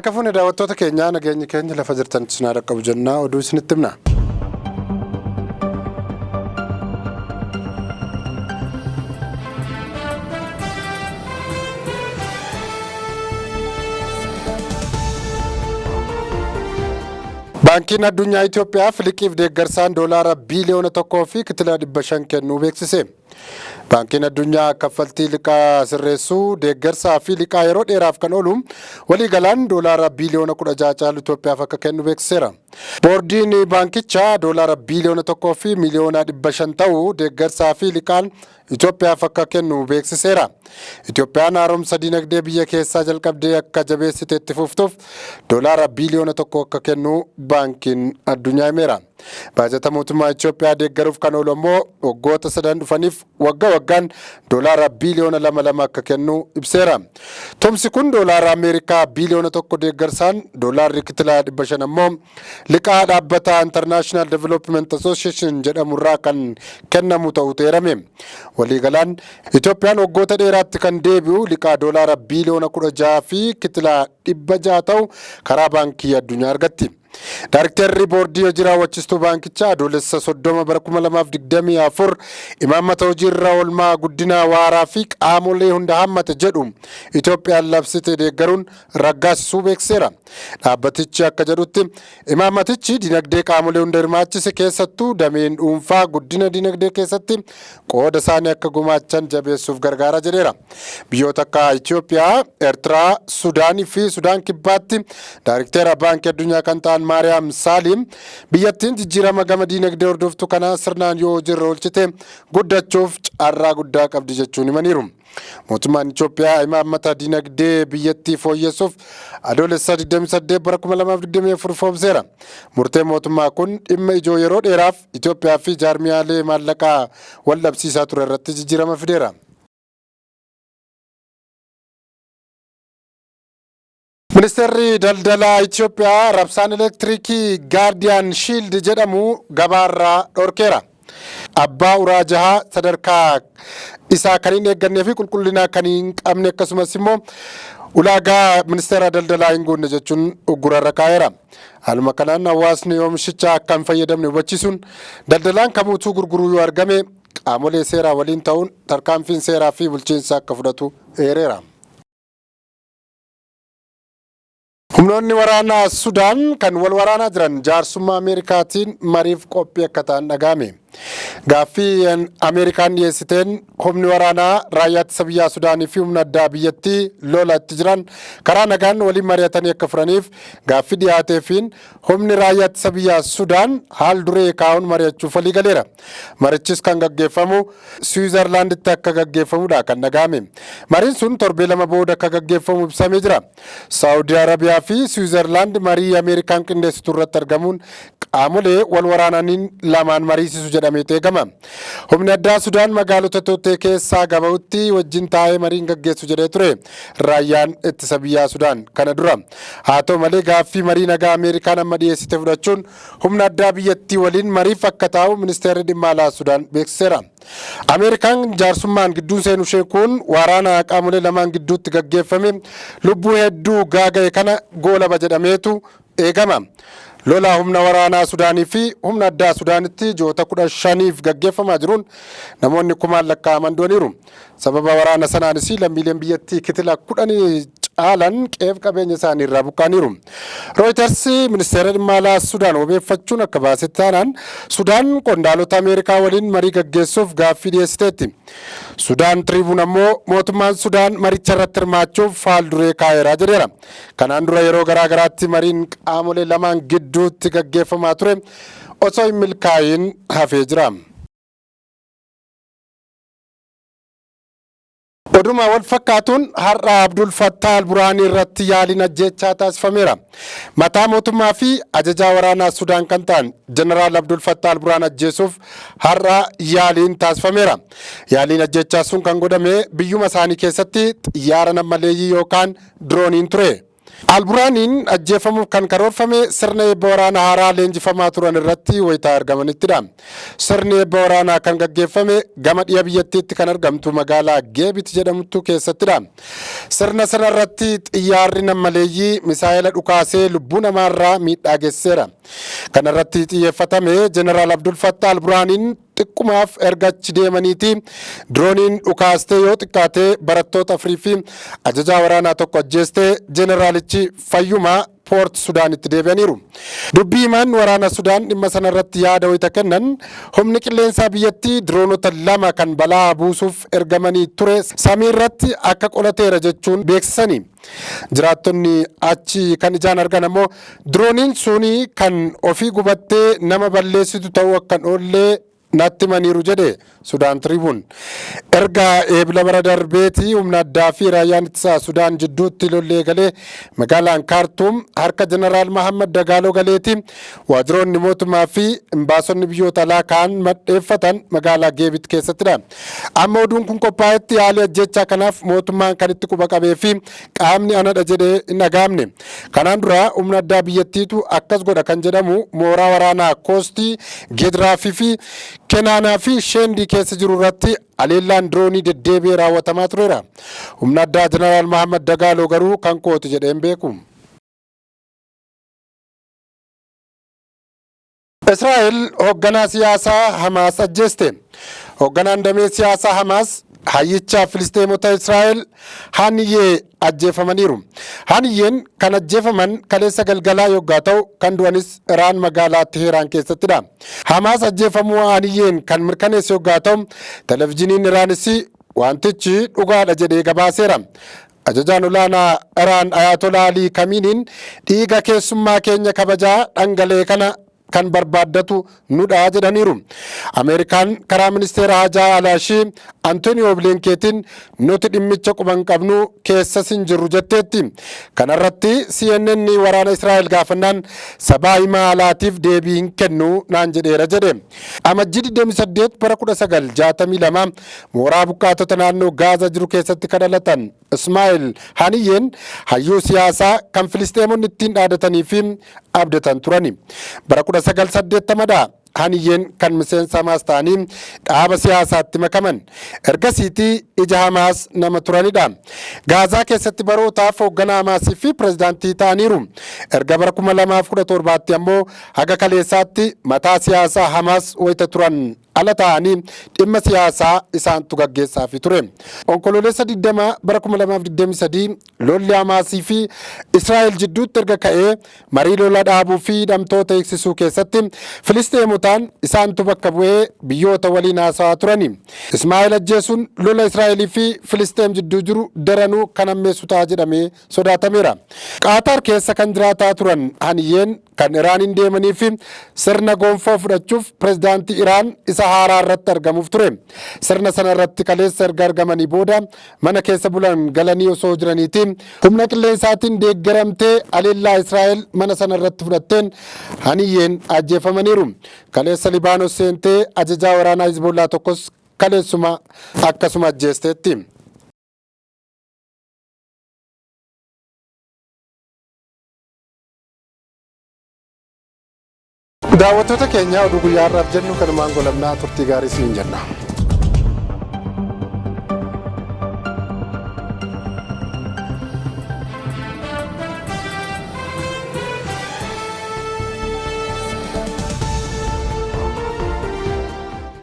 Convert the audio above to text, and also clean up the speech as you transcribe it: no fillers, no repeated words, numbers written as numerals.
Harka fuune daawwattoota keenyaa, nageenyi keenya lafa jirtanitti isin haa dhaqqabu jennaa oduu isinitti himna. Baankiin Addunyaa Itoophiyaaf liqiif deeggarsaan doolaara biiliyoona 1 fi kitila 500 kennuu beeksise. Baankiin Addunyaa kaffaltii liqaa sirreessuu, deeggarsaa fi liqaa yeroo dheeraaf kan oolu waliigalaan doolaara biiliyoona 16 caalu Itoophiyaaf akka kennu beeksiseera. Boordiin baankichaa doolaara biiliyoona 1 fi miiliyoona 500 ta'u deeggarsaa fi liqaan Itoophiyaaf akka kennu beeksiseera. Itoophiyaan haaromsa dinagdee biyya keessaa jalqabdee akka jabeessite itti fuftuuf doolaara biiliyoona 1 akka kennu Baankiin Addunyaa himeera. Baajata mootummaa Itoophiyaa deeggaruuf kan oolu ammoo waggoota sadan dhufaniif wagga waggaan doolaara biiliyoona 2 2 akka kennu ibseera. Tumsi kun doolaara Ameerikaa biiliyoona 1 deeggarsaan, doolaarri kitilaa 500 ammoo liqaa dhaabbata International Development Association jedhamurraa kan kennamu ta'uutu eerame. Waliigalaan Itoophiyaan waggoota dheeraatti kan deebi'u liqaa doolaara biiliyoona 16 fi kitilaa 600 ta'u karaa Baankii Addunyaa argatti. Daarikterri Boordii Hojii Raawwachistuu Baankichaa Adoolessa 30 bara 2024 imaammata hojiirra oolmaa guddina waaraa fi qaamolee hunda hammate jedhu Itoophiyaan labsite deeggaruun raggaasisuu beeksiseera. Dhaabbatichi akka jedhutti imaammatichi dinagdee qaamolee hunda hirmaachise keessattuu dameen dhuunfaa guddina dinagdee keessatti qooda isaanii akka gumaachan jabeessuuf gargaara jedheera. Biyyoota akka Itoophiyaa, Eertiraa, Sudaanii fi Sudaan Kibbaatti Daarikteera Baankii Addunyaa kan ta'an Maariyaam Saaliim biyyattiin jijjiirama gama diinagdee hordoftu kana sirnaan yoo hojiirra oolchite guddachuuf carraa guddaa qabdi jechuun himaniiru. Mootummaan Itoophiyaa imaammata dinagdee biyyattii fooyyessuuf Adoolessa 28 bara 2024 ifoomseera. Murteen mootummaa kun dhimma ijoo yeroo dheeraaf Itoophiyaa fi jaarmiyaalee maallaqaa wal dhabsiisaa ture irratti jijjiirama fideera. Ministeerri daldalaa Itoophiyaa rabsaan elektiriikii Gaardiyaan Shiild jedhamu gabaarraa dhorkeera. Abbaa uraa jahaa sadarkaa isaa kan hin eeggannee fi qulqullina kan hin qabne akkasumas immoo ulaagaa ministeera daldalaa hin guunne jechuun uggurarra kaa'eera. Haaluma kanaan hawaasni oomishicha akka hin fayyadamne hubachiisuun daldalaan kamuutuu gurguruu yoo argame qaamolee seeraa waliin ta'uun tarkaanfiin seeraa fi bulchiinsa akka fudhatu eereera. Humnoonni waraanaa Sudaan kan wal waraanaa jiran jaarsummaa Ameerikaatiin mariif qophii akka ta'an dhaga'ame. Gaaffii Ameerikaan dhiyeessiteen humni waraanaa raayyaa ittisa biyyaa Sudaanii fi humna addaa biyyattii lola itti jiran karaa nagaan waliin mari'atanii akka furaniif gaaffii dhiyaateefiin humni raayyaa ittisa biyyaa Sudaan haal duree kaa'uun mari'achuuf walii galeera. Marichis kan gaggeeffamu Siwiizarlaanditti akka gaggeeffamudha kan dhaga'ame. Mariin sun torbee 2 booda akka gaggeeffamu ibsamee jira. Saawudii Arabiyaa fi Siwiizarlaand marii Ameerikaan qindeessitu irratti argamuun qaamolee wal waraananiin lamaan mariisisu jedhameetu eegama. Humni addaa Sudaan magaalota Tottee keessaa gaba'utti wajjin taa'ee mariin gaggeessu jedhee ture raayyaan ittisa biyyaa Sudaan kana dura. Haa ta'u malee gaaffii marii nagaa Ameerikaan amma dhiyeessite fudhachuun humna addaa biyyattii waliin mariif akka taa'u ministeerri dhimma alaa Sudaan beeksiseera. Ameerikaan jaarsummaan gidduun seenu ishee kun waraana qaamolee lamaan gidduutti gaggeeffame lubbuu hedduu gaaga'e kana goolaba jedhameetu eegama. Lola humna waraanaa Sudaanii fi humna addaa Sudaanitti ji'oota 15f gaggeeffamaa jiruun namoonni kumaan lakkaa'aman du'aniiru. Sababa waraana sanaanis lammiileen biyyattii kitila kudhanii caalan qe'eef qabeenya isaanii irraa buqqa'aniiru. Rooyiters ministeera dhimma alaa Sudaan wabeeffachuun akka baasetti taanaan Sudaan qondaalota Ameerikaa waliin marii gaggeessuuf gaaffii dhiyeessiteetti. Sudaan Tiriibuun ammoo mootummaan Sudaan maricha irratti hirmaachuuf haal duree kaa'eera jedheera. Kanaan dura yeroo garaa garaatti mariin qaamolee lamaan gidduutti gaggeeffamaa ture osoo hin milkaa'iin hafee jira. Oduma wal fakkaatuun har'a Abdul Fattah al-Burhaanii irratti yaaliin ajjeechaa taasifameera. Mataa mootummaa fi ajajaa waraanaa Sudaan kan ta'an Jeneraal Abdul Fattah al-Burhaan ajjeesuuf har'a yaaliin taasifameera. Yaaliin ajjeechaa sun kan godhame biyyuma isaanii keessatti xiyyaara nammaleeyyii yookaan dirooniin ture. Alburhaaniin ajjeefamuuf kan karoorfame sirna eebba waraanaa haaraa leenjifamaa turan irratti wayitaa argamanittidha. Sirni eebba waraanaa kan gaggeeffame gama dhiya biyyattiitti kan argamtu magaalaa Geebit jedhamtu keessattidha. Sirna sana irratti xiyyaarri nammaleeyyii misaa'ela dhukaasee lubbuu namaarraa miidhaa geessiseera. Kana irratti xiyyeeffatame Jeneraal Abdul Fattah Alburhaaniin xiqqumaaf erga achi deemaniiti dirooniin dhukaastee yoo xiqqaate barattoota afurii fi ajajaa waraanaa tokko ajjeestee jeneraalichi fayyuma Poort Sudaanitti deebi'aniiru. Dubbii himaan waraana Sudaan dhimma sana irratti yaada wayita kennan humni qilleensaa biyyattii diroonota lama kan balaa buusuuf ergamanii ture samii irratti akka qolateera jechuun beeksisani. Jiraattonni achi kan ijaan argan ammoo dirooniin suni kan ofii gubattee nama balleessitu ta'uu akka hin oollee natti himaniiru jedhe Sudaan Tiribuun. Erga eebila bara darbeeti humna addaa fi raayyaan ittisaa Sudaan jidduutti lolli eegalee magaalaan Kaartuum harka Jeneraal Mahammad Dagaaloo galeeti waajjiroonni mootummaa fi imbaasonni biyyoota alaa kaan madheeffatan magaalaa Geebit keessattidha. Amma oduun kun qophaa'etti haalli ajjechaa kanaaf mootummaan kan itti quba qabee fi qaamni anadha jedhee hin dhaga'amne. Kanaan dura humna addaa biyyattiitu akkas godha kan jedhamu mooraa waraanaa Koostii, Geedraafii fi Kenaanaa fi Sheendii keessa jiru irratti haleellaan diroonii deddeebi'ee raawwatamaa tureera. Humna addaa Jeneraal Mahammad Dagaaloo garuu kan kooti jedhee hin beeku. Israa'el hoogganaa siyaasaa Hamaas ajjeeste. Hoogganaan damee siyaasaa Hamaas hayyicha Filisteemota Israa'el Haniyee ajjeefamaniiru. Haniyeen kan ajjeefaman kaleessa galgalaa yoggaa ta'u kan du'anis Iraan magaalaa Teheraan keessattidha. Hamaas ajjeefamuu Haniyeen kan mirkaneesse yoggaa ta'u televizyiiniin Iraanis wantichi dhugaadha jedhee gabaaseera. Ajajaan olaanaa Iraan Ayatollah Alii Kamiiniin dhiiga keessummaa keenya kabajaa dhangala'e kana kan barbaaddatu nudha jedhaniiru. Ameerikaan karaa ministeera hajaa alaa ishii Antoniyoo Bilinkeetiin nuti dhimmicha quban qabnu keessas hin jirru jetteetti. Kanarratti CNN waraana Israa'el gaafannaan sabaa himaa alaatiif deebii hin kennu naan jedheera jedhe. Amajjii 28 bara 1962 mooraa buqqaatota naannoo Gaaza jiru keessatti kan dhalatan Ismaa'eel Haniyyeen hayyuu siyaasaa kan Filisxeemonni ittiin dhaadatanii fi abdatan turani. Bara 1980dha Haniyyeen kan miseensa Hamaas ta'anii dhaaba siyaasaatti makaman. Ergasiitii ija Hamaas nama turanidha. Gaazaa keessatti barootaaf hoogganaa Hamaasii fi pirezidaantii ta'aniiru. Erga bara 2017tti ammoo haga kaleessaatti mataa siyaasaa Hamaas wayita turan ala ta'anii dhimma siyaasaa isaantu gaggeessaafii ture. Onkoloolessa 20 bara 2023 lolli Hamaasii fi Israa'el jidduutti erga ka'ee marii lola dhaabuu fi hidhamtoota hiiksisuu keessatti Filisxeemotaan isaantu bakka bu'ee biyyoota waliin haasawaa turani. Ismaa'eel ajjeesuun lola Israa'elii fi Filisxeem jidduu jiru daranuu kan hammeessu ta'a jedhamee sodaatameera. Qaataar keessa kan jiraataa turan Haniyyeen kan Iraaniin deemanii fi sirna gonfoo fudhachuuf pirezidaantii Iraan isa haaraa irratti argamuuf ture. Sirna sana irratti kaleessa erga argamanii booda mana keessa bulan galanii osoo jiraniiti humna qilleensaatiin deeggaramtee haleellaa Israa'el mana sana irratti fudhatteen Haniyyeen ajjeefamaniiru. Kaleessa Libaanos seentee ajajaa waraanaa Hizbollaa tokkos kaleessuma akkasuma ajjeesteetti. Daawwattoota keenya oduu guyyaa har'aaf jennu kanumaan goolabnaa turtii gaarii isiniin jenna.